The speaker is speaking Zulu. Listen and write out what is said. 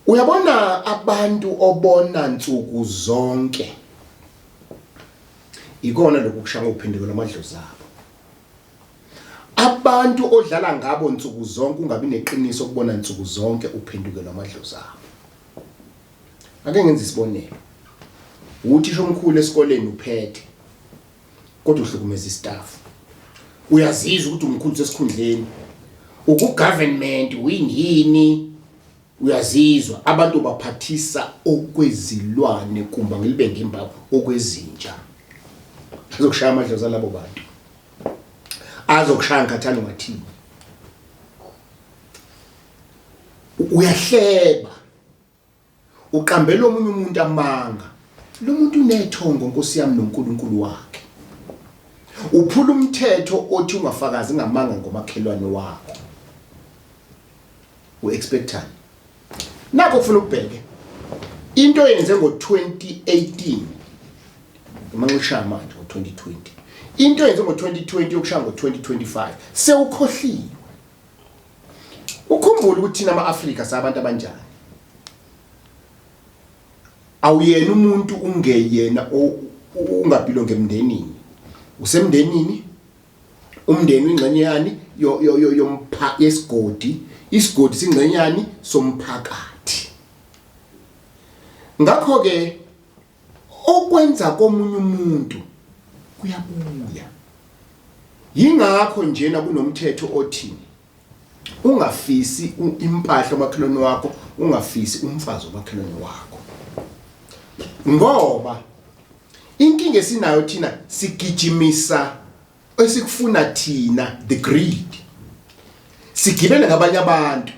Uyabona abantu obona nsuku zonke ikona lokhu kushaya ngokuphendukela amadlozi abo. Abantu odlala ngabo nsuku zonke ungabi neqiniso kubona nsuku zonke uphendukelwa amadlozi abo. Ake ngenze isibonelo. Uthisha omkhulu esikoleni uphethe kodwa uhlukumeza istaff. Uyazizwa ukuthi umkhulu sesikhundleni. Uku government uyini uyazizwa abantu baphathisa okwezilwane kumba ngilibe ngimbaba okwezinja. Azokushaya amadlozi alabo bantu. Azokushaya ngikhathana ungathini. Uyahleba. Uqambela omunye umuntu amanga. Lo muntu unethongo Nkosi yami noNkulunkulu wakhe. Uphula umthetho othi ungafakazi ngamanga ngomakhelwane wakho. U-expectani? Nakho kufuna ukubheke. Into oyenze ngo-2018 noma ngishaya manje ngo-2020. Into oyenze ngo-2020 yokushaya ngo-2025 sewukhohliwe. Ukhumbule ukuthi thina ama-Afrika sabantu abanjani. Awuyena umuntu ungeyena ungabhilo ngemndenini. Usemndenini umndeni uyingxenye yani yompha yesigodi, isigodi singxenye yani somphakathi. Ngakho ke okwenza komunye umuntu kuyabuya. Yingakho njena kunomthetho othi ungafisi impahla omakhelwane wakho, ungafisi umfazi omakhelwane wakho. Ngoba inkinga esinayo thina sigijimisa esikufuna thina the greed. Sigibele ngabanye abantu.